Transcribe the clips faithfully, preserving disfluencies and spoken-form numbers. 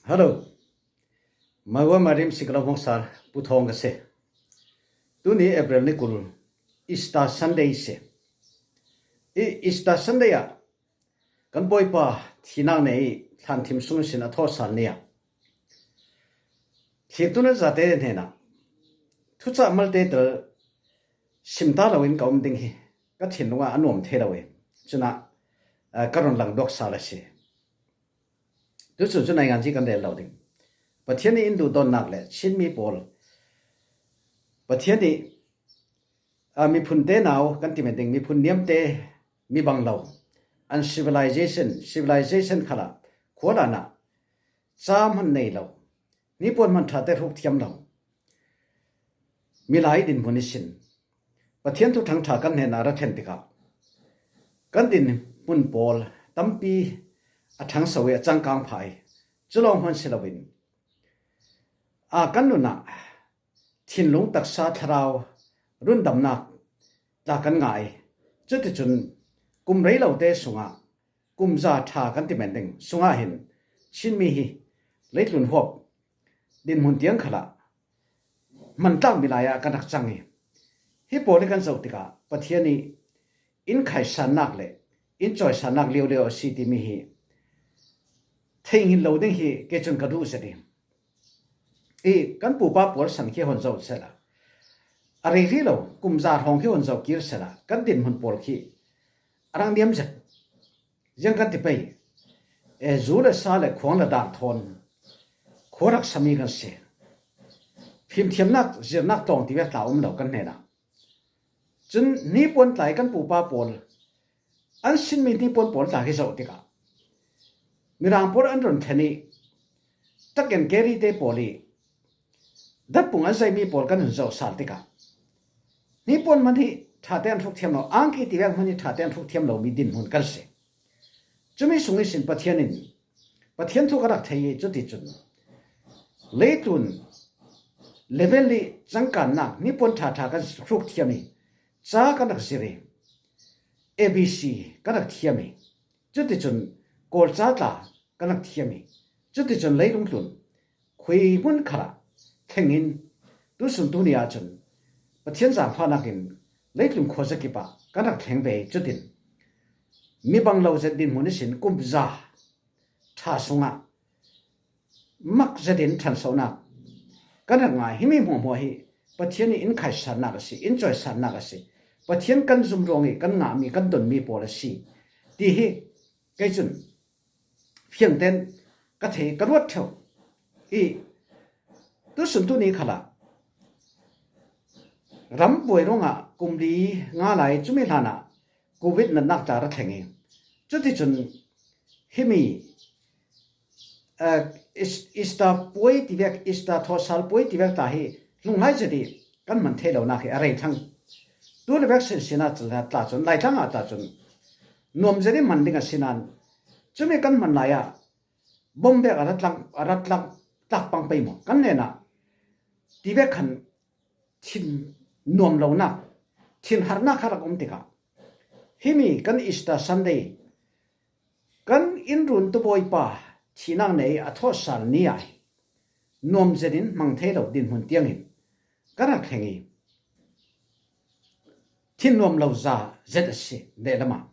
Hello. Maiwa Marim si ka lo hmang sal Pu Thawng ka si. Tuni April ni kul, Easter Sunday si. I Easter Sunday ah kan Bawipa thinak nei thlanthim sung sin a thawhsal ni ah, thlitu na zate hnenah thucah malte tal sim ta loin ka um ding hi ka thinlungah a nuam thei lo i, cunah, eh, ka run lang duak sal a si. Tucun cu naingan ci kan rel lo ding. Pathian nih in duhdawtnak le Chinmi pawl, Pathian nih, ah, miphun te nau kan ti men ding, miphun niamte, mi bang lo, uncivilization, civilization khalah khualanah ca hman nei lo, hnipuan hman ṭhate hruk thiam lo milai dinhmun ihsin Pathian thuthang ṭha kan hnenah a ra thlen tikah kan dinhmun pawl tampi a ṭhangso i a cangkang phah i, cu lawng hman si loin, a, kan nunah thinlung taksa thlarau rundamnak tla kan ngah i, cuticun kum rei lote sungah kum za ṭha kan ti men ding sungah hin Chinmi hi leitlun huap dinhmun tiang khalah hmantlak milai ah kan rak cang i, hi pawl hi kan zoh tikah Pathian ih in khaisannak le in cawisannak liolio a si timi hi theihngilh lo ding hi kei cun ka duh zet i, i kan pupa pawl san khi hon zoh sehla, a rei hrih lo, kum za hrawng khi hon zoh kir sehla, kan dinhmun pawl khi a rak niam zet. Ziang kan ti pei, e, zu le sa le khuang le dang thawn khua rak sami kan si. Fimthiamnak, zirnak tlawng ti vek tla um lo kan hnenah. Cun hnipuan tla i kan pupa pawl, an sinmi hnipuan pawl tla khi zoh tikah Mirang pawl an run thlen i, tak in keri te pawl i, datpung an zeimi pawl kan hun zoh sal tikah hnipuan hman hi ṭhate an hruk thiam lo, angki ti vek hman hi ṭhate an hruk thiam lomi dinhmun kan si. Cumi sung ihsin Pathian in, Pathian thu ka rak thei i, cuticun leitlun level i cangkannak hnipuan ṭhaṭha kan hruk thiam i, ca kan rak zir i, A B C kan rak thiam i, cuticun Kawl ca tla kan rak thiam i, cuticun leilung tlun khuihmun khalah thlengin tusun tuni ahcun Pathian zaangfahnak in leitlun khuazakip ah kan rak thleng ve i, cutin mi bang lo zet dinhmun ihsin kum za ṭha sungah mak zetin ṭhansonak kan rak ngah. Himi hmuahhmuah hi Pathian ih in khaisannak a si, in cawisannak a si. Pathian kan zum ruang ih kan ngahmi, kan donmi pawl a si, ti hi kei cun fiangten ka thei, ka ruat ṭheu. I tusun tuni khalah ram buai ruangah kum li nga lai cumi hlanah Covid natnak tla ra thleng i, cuticun himi, eh, Eas-, Easter puai ti vek, Easter thawhsal puai ti vek tla hi hlunghai zet i kan hman thei lonak hi a rei thlang. Tu le vek sinsin ah tla cun, Laitlang ah tla cun nuam zet i hman ding a si nain, cumi kan hman lai ah bom vek a ra tlang, a ra tlang tlak pang pei maw? Kan hnenah ti vek khan thin nuam lonak, thin harnak kha rak um tikah, himi kan Easter Sunday, kan in runtu Bawipa thinak nei a thawhsal ni ah hi nuam zetin hmang thei lo dinhmun tiangin kan rak thleng i, thin nuam lo za zet a si lehlam ah.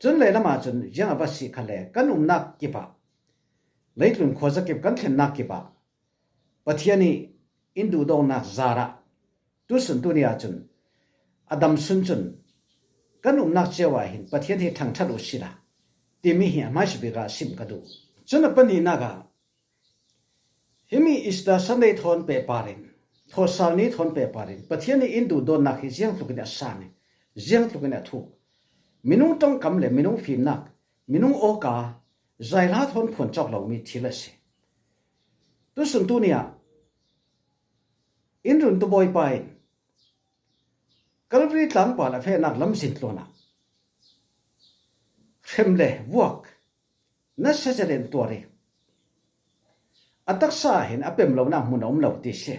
Cun lehlam ah cun ziang a va si kha le, kan umnak kip ah, leitlun khuazakip kan thlennak kip ah Pathian ih in duhdawtnak zarah tusun tuni ahcun a damsun cun kan umnak cio ah hin Pathian hi thangṭhat uh sila timi hi a hmaisa bik ah sim ka duh. Cun a pahnihnak ah, himi Easter Sunday thawn pehpar in, thawhsal ni thawn pehpar in Pathian ih in duhdawtnak hi ziangtluk in a sang i, ziangtluk in a thuk. Minung ṭongkam le minung fimnak, minung awka, zaihla thawn phuan cawk lomi thil a si. Tusun tuni ah in runtu Bawipa in Calvary tlangpal a fehnak lamzin tluan ah hrem le vuak nasa zet in tuar i, a taksa ah hin a pem lonak hmun a um lo ti si.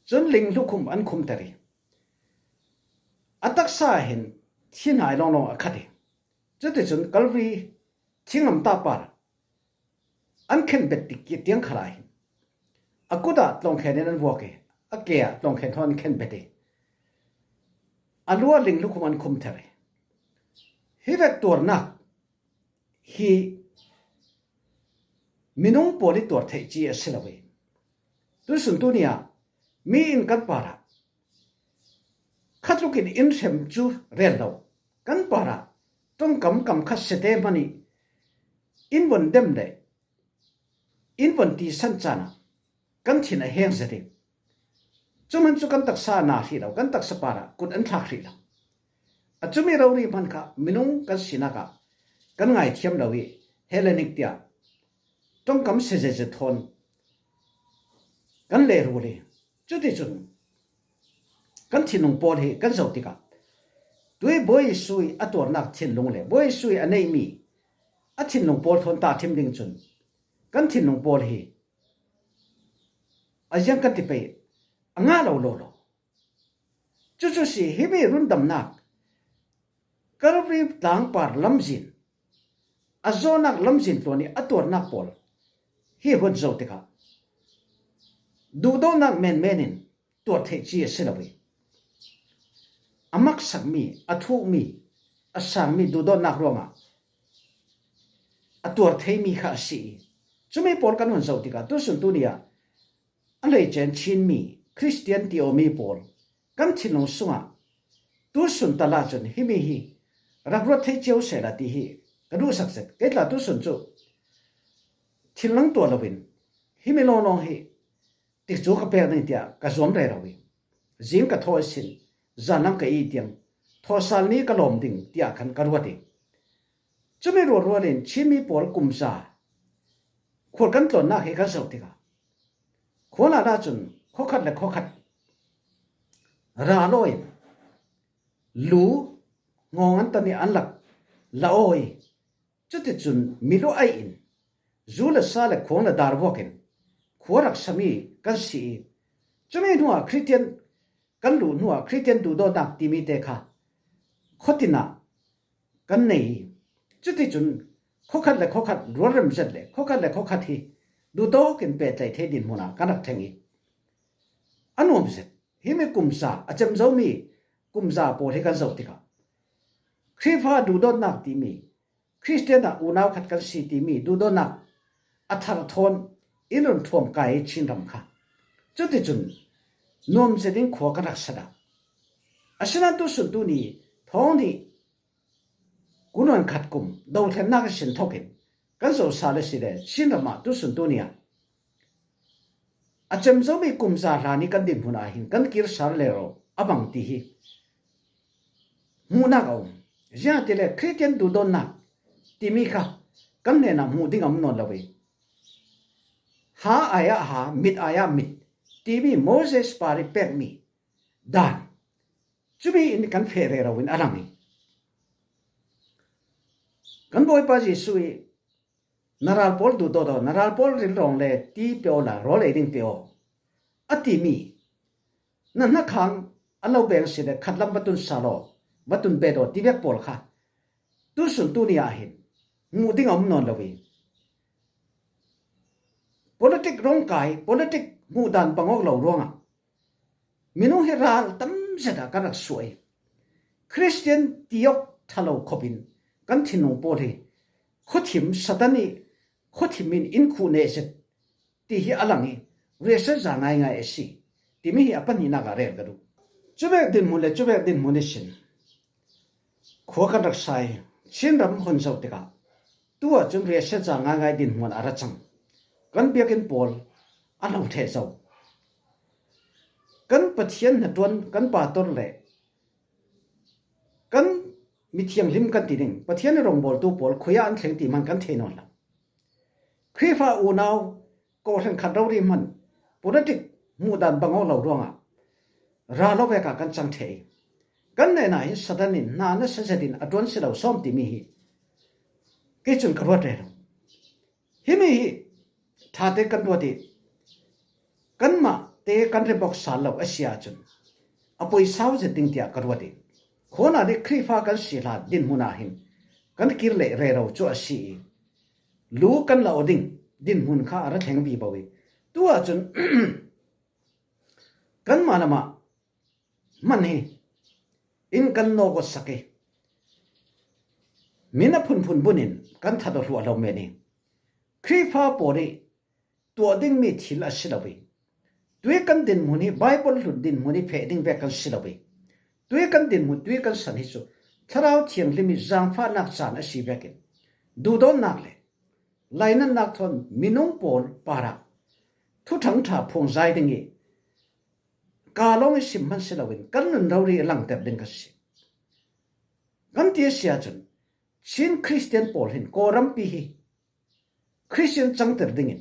Cun ling hlukhum an khumter i, a taksa ah hin thinhai lawnglawng a khat i, cuticun Calvary thinglamtah par an khenbet tik tiang khalah hin a kutah tlawngkhen in an vuak i, a ke ah tlawngkhen thawn an khenbet i, a lua ling lukhum an khum ther i. Hi vek tuarnak hi minung pawl i tuar theih ci a si lo i, tusun tuni ah mi in kan parah khatlukin in hrem cu rel lo, kan parah ṭongkam kam khat sete hmanh i in von dem le in von tisan caan ah kan thin a heng zet i, cu hmanh cu kan taksa a na hrih lo, kan taksa parah kut an thlak hrih lo. A cumi rori hmanh kha minung kan sinak ah kan ngaithiam lo i, Hellenic tiah ṭongkam sezet thawn kan lehrul i, cuticun kan thinlung pawl hi kan zoh tikah tui Bawi Jesuh i a tuarnak thinlung le Bawi Jesuh i a neihmi a thinlung pawl thawn tahthim ding cun kan thinlung pawl hi a ziang kan ti pei, a ngah lo lo lo. Cucu si, himi rundamnak Calvary tlangpar lamzin, a zawhnak lamzin tluan i a tuarnak pawl hi hun zoh tikah duhdawhnak menmen in tuar theih ci a si lo i, a maksakmi, a thukmi, a sangmi duhdawhnak ruangah a tuar theimi kha a si i, cumi pawl kan hun zoh tikah tusun tuni ah a hleice in Chinmi, Khristian ti awmi pawl kan thinlung sungah tusun tal ahcun himi hi rak ruat thei cio sehla ti hi ka duhsak zet. Kei tla tusun cu thinlung tuah loin himi lawnglawng hi tikcu ka pek ding tiah ka zuam rero i, zing ka thaw i sin, zanlam ka i tiang, thawhsal ni ka lawm ding tiah khan ka ruat i, cumi rualrual in Chinmi pawl kumza khual kan tlawnnak hi kan zoh tikah, khual ah cun khuakhat le khuakhat ra law in lu ngawng an tan i an lak la aw i, cuticun milu aih in zu le sa le khuang le dar vuak in khua rak sami kan si i, cumi hnuah Khristian kan luh hnuah Khristian duhdawtnak timi te kha khuatin ah kan nei i, cuticun khuakhat le khuakhat rualrem zet le khuakhat le khuakhat hi duhdawk in pehtlaih thei dinhmun ah kan rak thleng i, a nuam zet. Himi kumza, a cem zomi kumza pawl hi kan zoh tikah Khrihfa duhdawtnak timi, Khristian ah unau khat kan si timi duhdawtnak a thar thawn in run thuam kai i Chinram kha. Cuticun nuam zetin khua kan rak sa dah. Asinain tusun tuni thawng nih kul hluan khat kum dothlennak i sin thokin kan zoh sal a si le Chinram ah tusun tuni ah a cem zomi kumza hlan i kan dinhmun ah hin kan kir sal le ro a bang ti hi hmuhnak a um. Ziangahtile Khristian duhdawtnak timi kha kan hnenah hmuh ding a um nawn lo i, ha ai ah ha, mit ai ah mit timi Moses par i pekmi dan cumi in kan feh rero in a lang i, kan Bawipa Jesuh i na ral pawl duhdawt aw, na ral pawl rilrawng le ti pe aw la, rawl ei ding pe aw a timi, na hnakhang an lo beng si le khatlam va tun sal aw, va tun bet aw ti vek pawl kha tusun tuni ah hin hmuh ding a um nawn lo i, politic rawngkai, politic hmuhdan bangawk lo ruangah minung hi ral tam zet ah kan rak suah i, Khristian ti awk ṭha lo khop in kan thinlung pawl hi khuathim, Satan i khuathim in in khuh neh zet ti hi a lang i, riahsiat za ngaingai a si timi hi a pahnihnak ah rel ka duh. Cuvek dinhmun le cuvek dinhmun ihsin khua kan rak sa i, Chinram hun zoh tikah tu ah cun riahsiat za ngaingai dinhmun a ra cang. Kan biakinn pawl a lo ṭheh zo. Kan Pathian hnaṭuan, kan pastor le kan mithianghlim kan ti ding, Pathian i rongbawltu pawl khui ah an thleng ti hman kan thei nawn lo. Khrihfa unau kawhhran khat rori hman, politic hmuhdan bang awk lo ruangah ral awk vek ah kan cang ṭheh i, kan hnenah hin Satan in hna nasa zetin a ṭuan si lo sawm timi hi kei cun ka ruat rero. Himi hi ṭha te kan ruat i, kanmah te kan rebawk sal lo a si ahcun a poi sau zet ding tiah ka ruat i, khuana dih Khrihfa kan si hlan dinhmun ah hin kan kir leh rero cu a si i, lu kan la aw ding, dinhmun kha a ra thleng vivo hi. Tu ah cun kanmah lamah man hi in kan nawk awt sak hi. Min a phunphun bunin kan that aw hluah lo men hi. Khrihfa pawl hi tuah dingmi thil a si lo hi. Tui kan dinhmun hi Baibal hlun dinhmun hi feh ding vek kan si lo hi. Tui kan dinhmun, tui kan san hi cu Thlarau Thianghlim hi zangfahnak caan a si vekin duhdawtnak le lainatnak thawn minung pawl parah thuthang ṭha phuangzai ding hi. Ka lawng i sim hman si loin kan nun rori a langter ding kan si. Kan ti a si ahcun Chin Khristian pawl hin Kawlrampi hi Khristian cangter dingin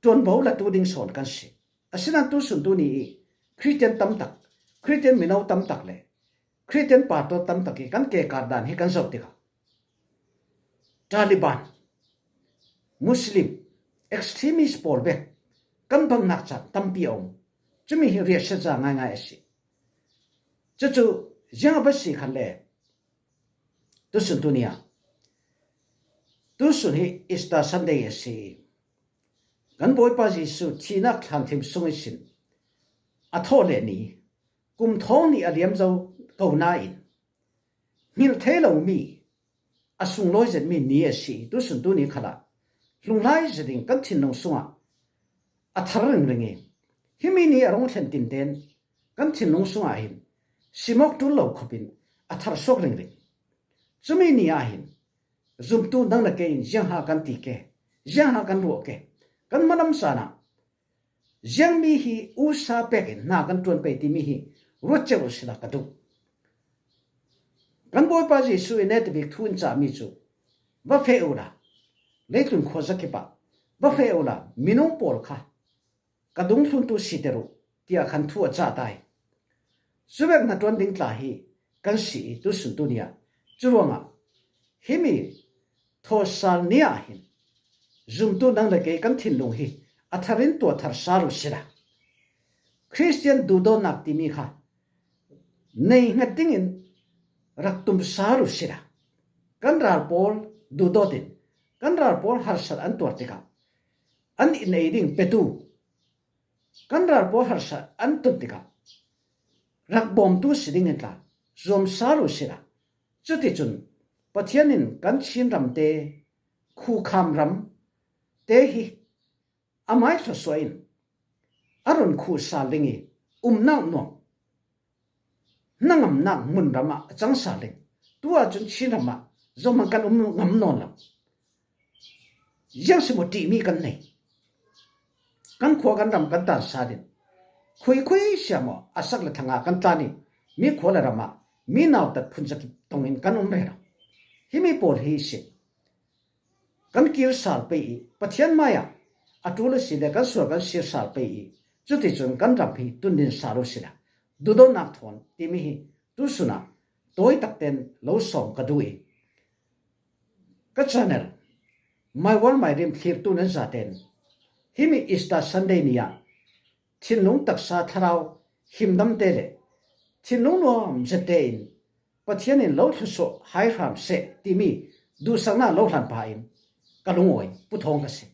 ṭuanvo latu ding sawn kan si. Asinain tusun tuni i Khristian tamtak, Khristian mino tamtak le Khristian pastor tamtak i kan kekar dan hi kan zoh tikah Taliban, Muslim, extremist pawl vek kan bangnak caan tampi a um. Cumi hi riahsiat za ngaingai a si. Cucu ziang a va si khan le tusun tuni ah tusun hi Easter Sunday a si. Kan Bawipa Jesuh thihnak thlanthim sung ihsin a thawh le ni, kum thawng nih a liam zo ko nain hngilh thei lomi a sunglawi zetmi ni a si. Tusun tuni khalah hlunglai zetin kan thinlung sungah a thar ringring hi. Himi ni a rung thlen tinten kan thinlung sungah hin simawk ṭul lo khopin a thar suak ringring. Cumi ni ah hin zumtu nang le kei in ziangha kan ti ke, ziangha kan ruah ke, kan hmalam caan ah ziangmi hi usa pek in hna kan ṭuan pei timi hi ruat ceuh usila ka duh. Kan Bawipa Jesuh in netabik thu in cahmi cu va feh uhla, leitlun khuazakip ah va feh uhla, minung pawl kha ka dungthluntu siter uh, tiah khan thu a cah ta hi. Cuvek hnaṭuan ding tla hi kan si i tusun tuni ah curuangah himi thawhsal ni ah hin zumtu nang le kei kan thinlung hi a thar in tuah thar sal uh sila, Khristian duhdawtnak timi kha nei hngat dingin rak tum sal uh sila, kan ral pawl duhdawt in kan ral pawl harsat an tuar tikah an in ei ding petu kan ral pawl harsat an tun tikah rak bawmtu si dingin tla zuam sal uh sila. Cuticun Pathian in kan Chin ram te, khukham ram te hi a mai thluasuah in a run khuh sal ding i umnak nuam hnangamnak hmunram ah a cang sal ding. Tu ahcun Chin ram ah zohman kan um ngam nawn lo. Ziang si maw ṭihmi kan nei? Kan khua kan ram kan tan sal in khuikhui siam aw, a sak le thanga kan tlan i mi khua le ram ah mi nautat phunzakip tongin kan um rero. Himi pawl hi si kan kir sal pei i Pathian mai ah a ṭul a si le kan sual kan sir sal pei i cuticun kan ram hi tundin sal uh sila, duhdawtnak thawn timi hi tusun ah tawi takten lo sawm ka duh i ka channel My World My Dream thlirtu nan zaten himi Easter Sunday ni ah thinlung taksa thlarau himdamte le thinlung nuam zette in Pathian in lo thluasuah hai hram seh timi duhsaknak lo hlan pah in ka lungawi puthawng ka si.